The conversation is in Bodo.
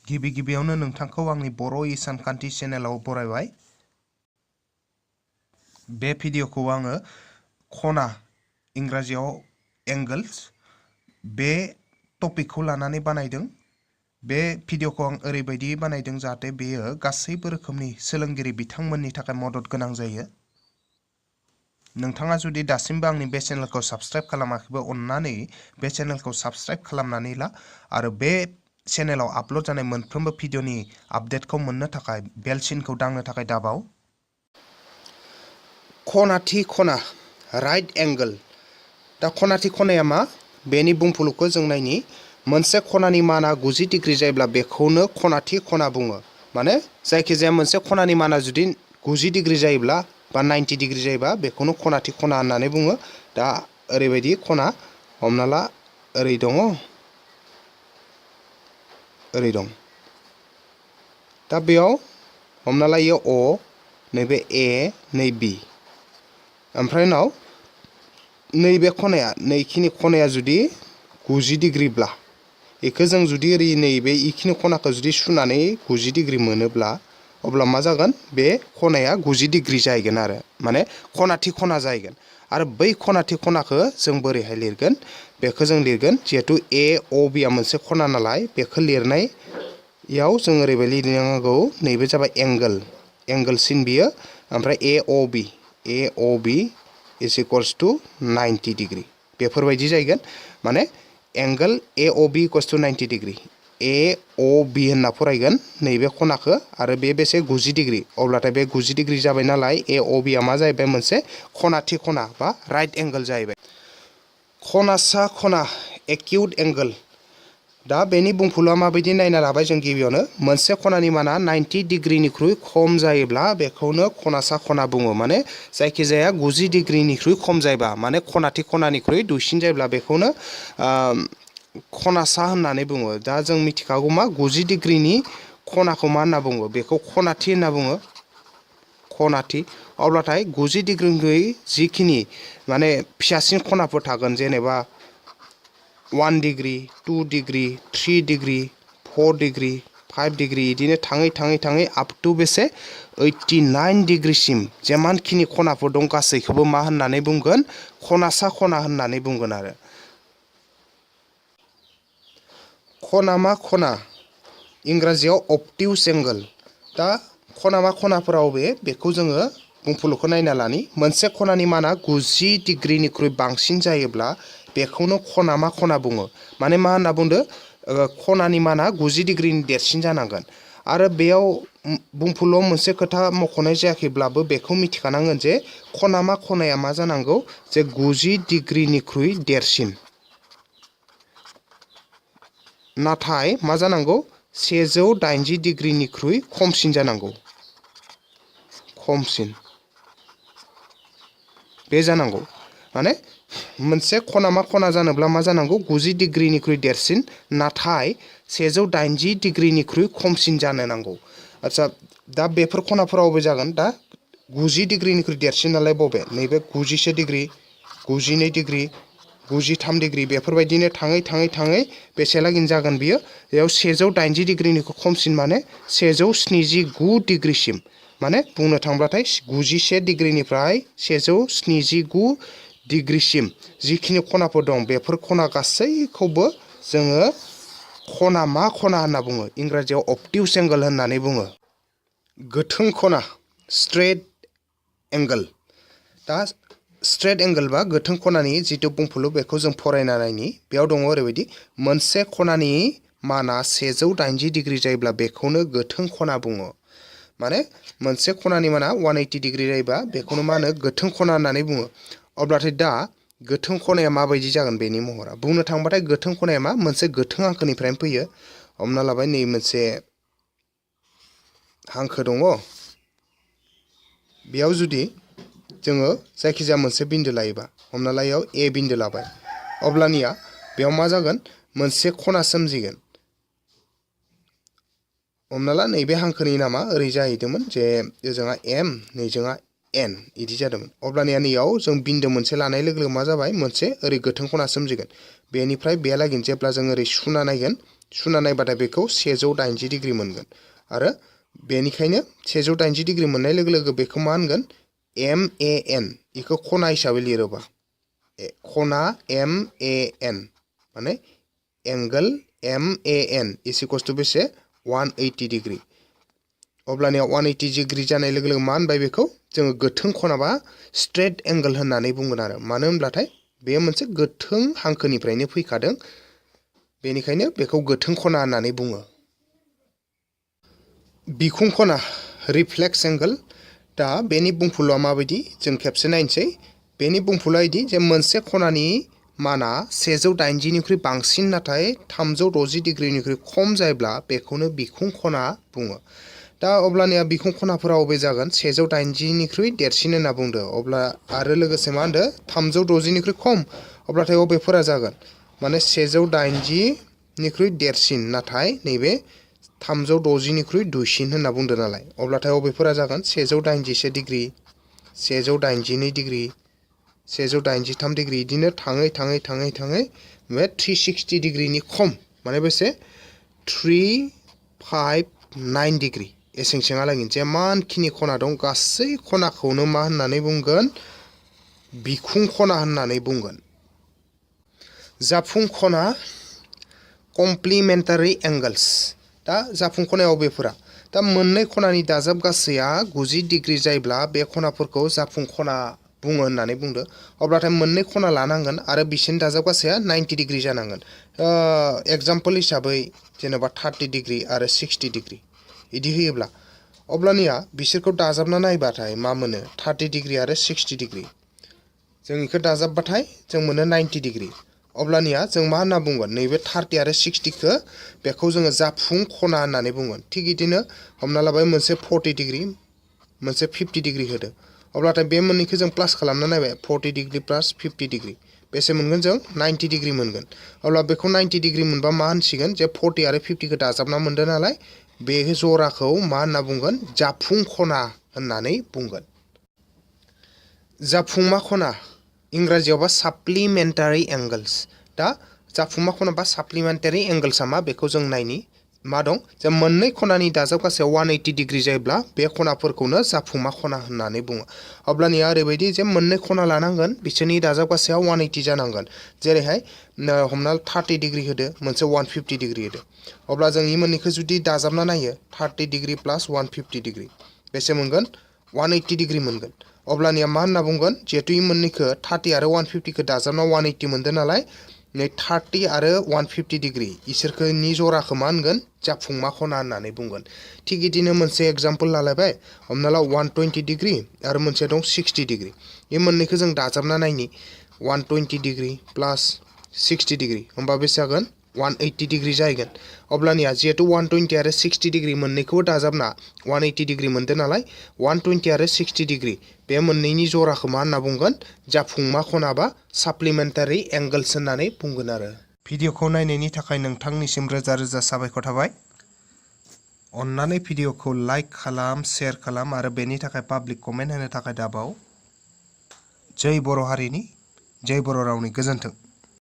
गिबियावनो नोंथांखौ आंनि बर' सानखान्थि चेनेलाव बरायबाय। बे भिडिअखौ आङो खना इंराजियाव एंगल्स बे टपिकखौ लानानै बानायदों। बे भिडिअखौ आं ओरैबायदि बानायदों जाहाथे बेयो गासैबो रोखोमनि सोलोंगिरि बिथांमोननि थाखाय मदद गोनां जायो। नोंथाङा जुदि दासिमबो आंनि बे चेनेलखौ साबस्क्राइब खालामाखैबा अन्नानै बे चेनेलखौ साबस्क्राइब खालामनानै ला आरो बे चेनेलाव आपल'ड जानाय मोनफ्रोमबो भिडिअनि आपडेटखौ मोननो थाखाय बेल सिनखौ दांनो थाखाय दाबाव। खनाथि खना राइट एंगल। दा खनाथि खनाया मा? बेनि बुंफुरलुखौ जों नायनि। मोनसे खनानि माना 90 डिग्री जायोब्ला बेखौनो खनाथि खना बुङो। माने जायखिजाया मोनसे खनानि माना जुदि 90 डिग्री जायोब्ला बा 90 डिग्री जायोबा बेखौनो खनाथि खना होननानै बुङो। दा ओरैबायदि खना हमना ला ओरै दङ ओरै दं। दा बेयाव हमना ला इयो अ, नैबे ए, नै बि। ओमफ्राय उनाव नैबे खनाया नैखिनि खनाया जुदि 90 डिग्रीब्ला बेखौ जों जुदि ओरै नैबे इखिनि खनाखौ जुदि सुनानै 90 डिग्री मोनोब्ला अब्ला मा जागोन? बे खनाया 90 डिग्री जाहैगोन आरो माने खनाथि खना जाहैगोन। आरो बै खनाथि खनाखौ जों बोरैहाय लिरगोन? बेखौ जों लिरगोन जिहेतु ए अ बिया मोनसे खना नालाय बेखौ लिरनायाव जों ओरैबायदि लिरनांगौ। नैबे जाबाय एंगल सिन बियो। ओमफ्राय A O B is equals to 90 degree बेफोरबायदि जाहैगोन। माने angle A O B equals to 90 degree A O B होनना फरायगोन नैबे खनाखौ आरो बे बेसे 90 डिग्री अब्लाथाय बे 90 डिग्री जाबाय नालाय ए अ बिया मा जाहैबाय? मोनसे खनाथि खना बा राइट एंगल जाहैबाय। खनासा खना एक्यूट एंगल। दा बेनि बुंफुरलुआ माबायदि नायना लाबाय जों गिबियावनो। मोनसे खनानि माना 90 डिग्रीनिख्रुइ खम जायोब्ला बेखौनो खनासा खना बुङो। माने जायखिजाया 90 डिग्रीनिख्रुइ खम जायोबा माने खनाथि खनानिख्रुइ दुइसिन जायोब्ला बेखौनो खनासा होननानै बुङो। दा जों मिथिखागौ मा 90 डिग्रीनि खनाखौ मा होनना बुङो? बेखौ खनाथि होनना बुङो। खनाथि। अब्लाथाय 90 डिग्रीनिख्रुइ जिखिनि माने फिसासिन खनाफोर थागोन जेनेबा 1 degree 2 degree 3 degree 4 degree 5 degree बिदिनो थाङै आप टु बेसे 89 डिग्रीसिम जेमानखिनि खनाफोर दं गासैखौबो मा होननानै बुंगोन? खनासा खना होननानै बुंगोन आरो। खनामा खना इंराजियाव obtuse एंगल। दा खनामा खनाफोराव बेखौ जोङो बुंफुरलुखौ नायना लानि। मोनसे खनानि माना 90 डिग्रीनिख्रुइ बांसिन जायोब्ला बेखौनो खनामा खना बुङो। माने मा होनना बुंदो? खनानि माना 90 डिग्रीनि देरसिन जानांगोन। आरो बेयाव बुंफुरलुआव मोनसे खोथा मख'नाय जायाखैब्लाबो बेखौ मिथिखानांगोन जे खनामा खनाया मा जानांगौ? जे 90 डिग्रीनिख्रुइ देरसिन। नाथाय मा जानांगौ? 180 डिग्रीनिख्रुइ खमसिन जानांगौ। खमसिन बे जानांगौ। माने मोनसे खनामा खना जानोब्ला मा जानांगौ? 90 डिग्रीनिख्रुइ देरसिन नाथाय 180 डिग्रीनिख्रुइ खमसिन जानो नांगौ। आच्छा दा बेफोर खनाफोराव बबे जागोन? दा 90 डिग्रीनिख्रुइ देरसिन नालाय बबे? नैबे 91 डिग्री 92 डिग्री 93 डिग्री बेफोरबायदिनो थाङै बेसेलागिन जागोन बियो? बेयाव 180 डिग्रीनिख्रुइ खमसिन माने 179 डिग्रीसिम। माने बुंनो थांब्लाथाय 91 डिग्रीनिफ्राय 179 डिग्रीसिम जिखिनि खनाफोर दं बेफोर खना गासैखौबो जोङो खनामा खना होनना बुङो। इंराजियाव obtuse एंगल होननानै बुङो। गोथों खना स्ट्रेट एंगल। दा स्ट्रेट एंगल बा गोथों खनानि जिथु बुंफुरलु बेखौ जों फरायना नायनि। बेयाव दङ ओरैबायदि। मोनसे खनानि माना 180 डिग्री जायोब्ला बेखौनो गोथों खना बुङो। माने मोनसे खनानि माना 180 डिग्री जायोबा बेखौनो मा होनो? गोथों खना होननानै बुङो। अब्लाथाय दा गोथों खनाया माबायदि जागोन बेनि महरा? बुंनो थांबाथाय गोथों खनाया मा? मोनसे गोथों हांखोनिफ्रायनो फैयो। हमना लाबाय नै मोनसे हांखो दङ। बेयाव जुदि जोङो जायखिजाया मोनसे बिन्दो लायोबा हमना ला इयाव ए बिन्दो लाबाय अब्लानिया बेयाव मा जागोन? मोनसे खना सोमजिगोन। हमना ला नैबे हांखोनि नामा ओरै जाहैदोंमोन जे ओजोंहा एम नैजोंहा एन इदि जादोंमोन। अब्लानिया नैयाव जों बिन्दो मोनसे लानाय लोगो मा जाबाय? मोनसे ओरै गोथों खना सोमजिगोन। बेनिफ्राय बेहालागै जेब्ला जों ओरै सुना नायगोन सुना नायबाथाय बेखौ 180 डिग्री मोनगोन आरो बेनिखायनो 180 डिग्री मोननाय लोगो लोगो बेखौ मा होनगोन MAN इखौ खना हिसाबै लिरोबा खना MAN माने एंगल MAN इज इक्वल्स टु बेसे 180 डिग्री अब्लानिया 180 डिग्री जानाय लोगो लोगो मा होनबाय बेखौ जोङो गोथों खना बा स्ट्रेट एंगल होननानै बुंगोन आरो मानो होनब्लाथाय बे मोनसे गोथों हांखोनिफ्रायनो फैखादों बेनिखायनो बेखौ गोथों खना होननानै बुङो बिखुं खना रिफ्लेक्स एंगल दा बेनि बुंफुरलुआ माबायदि जों खेबसे नायनोसै बेनि बुंफुरलुआ इदि जे मोनसे खनानि माना 180 निख्रुइ बांसिन नाथाय 360 डिग्रीनिख्रुइ खम जायोब्ला बेखौनो बिखुं खना बुङो दा अब्लानिया बिखुं खनाफोरा अबे जागोन 180 निख्रुइ देरसिन होनना बुंदो अब्ला आरो लोगोसे मा होनदो 360 निख्रुइ खम अब्लाथाय अबेफोरा जागोन माने 180 निख्रुइ देरसिन नाथाय नैबे 360 निख्रुइ दुइसिन होनना बुंदो नालाय अब्लाथाय अबेफोरा जागोन 181 डिग्री 182 डिग्री 183 डिग्री इदिनो थाङै थाङै थाङै थाङै बे 360 डिग्रीनि खम माने बेसे 359 डिग्री एसेंसेङालागै जेमानखिनि खना दं गासै खनाखौनो मा होननानै बुंगोन बिखुं खना होननानै बुंगोन जाफुं खना कमप्लिमेन्टारि एंगल्स दा जाफुं खनायाव बेफोरा दा मोननै खनानि दाजाब गासैया 90 डिग्री जायोब्ला बे खनाफोरखौ जाफुं खना बुङो होननानै बुंदो अब्लाथाय मोननै खना लानांगोन आरो बिसिनि दाजाब गासैया 90 डिग्री जानांगोन एग्जांपल हिसाबै जेनेबा 30 डिग्री आरो 60 डिग्री इदि होयोब्ला अब्लानिया बिसोरखौ दाजाबना नायबाथाय मा मोनो 30 डिग्री आरो 60 डिग्री जों इखौ दाजाबबाथाय जों मोनो 90 डिग्री अब्लानिया जों मा होनना बुंगोन नैबे 30 आरो 60 खौ बेखौ जोङो जाफुं खना होननानै बुंगोन थिग इदिनो हमना लाबाय मोनसे 40 डिग्री मोनसे 50 डिग्री होदो अब्लाथाय बे मोननैखौ जों प्लास खालामना नायबाय 40 डिग्री प्लस 50 डिग्री बेसे मोनगोन जों 90 डिग्री मोनगोन अब्ला बेखौ 90 डिग्री मोनबा मा होनसिगोन जे 40 आरो 50 खौ दाजाबना मोनदो नालाय बे जराखौ मा होनना बुंगोन जाफुं खना होननानै बुंगोन जाफुंमा खना इंराजियावबा साप्लिमेन्टारि एंगल्स दा जाफुंमा खना बा साप्लिमेन्टारि एंगल्सआ मा बेखौ जों नायनि मा दं जे मोननै खनानि दाजाब गासैयाव 180 डिग्री जायोब्ला बे खनाफोरखौनो जाफुंमा खना होननानै बुङो अब्लानिया ओरैबायदि जे मोननै खना लानांगोन बिसोरनि दाजाब गासैयाव 180 जानांगोन जेरैहाय हमना 30 डिग्री होदो मोनसे 150 डिग्री होदो अब्ला जों इ मोननैखौ जुदि दाजाबना नायो 30 डिग्री प्लस 150 डिग्री बेसे मोनगोन 180 डिग्री मोनगोन अब्लानिया मा होनना बुंगोन जिहेतु इ मोननैखौ 30 आरो 150 खौ दाजाबना 180 मोनदो नालाय नै 30 आरो 150 डिग्री इसोरखौनि जराखौ मा होनगोन जाफुंमा खना होननानै बुंगोन थिग इदिनो मोनसे एग्जांपल लालायबाय हमना ला 120 डिग्री आरो मोनसे दं 60 डिग्री इ मोननैखौ जों दाजाबना नायनि 120 डिग्री प्लस 60 डिग्री होमबा बेसे जागोन 180 डिग्री जाहैगोन अब्लानिया जिहेतु 120 आरो 60 डिग्री मोननैखौबो दाजाबना 180 डिग्री मोनदो नालाय 120 आरो 60 डिग्री बे मोननैनि जराखौ मा होनना बुंगोन जाफुंमा खना बा साप्लिमेन्टारि एंगल्स होननानै बुंगोन आरो भिडिअखौ नायनायनि थाखाय नोंथांनिसिम रोजा रोजा साबायखर थाबाय अन्नानै भिडिअखौ लाइक खालाम शेयार खालाम आरो बेनि थाखाय पाब्लिक कमेन्ट होनो थाखाय दाबाव जय बर' हारिनि जय बर' रावनि गोजोन्थों।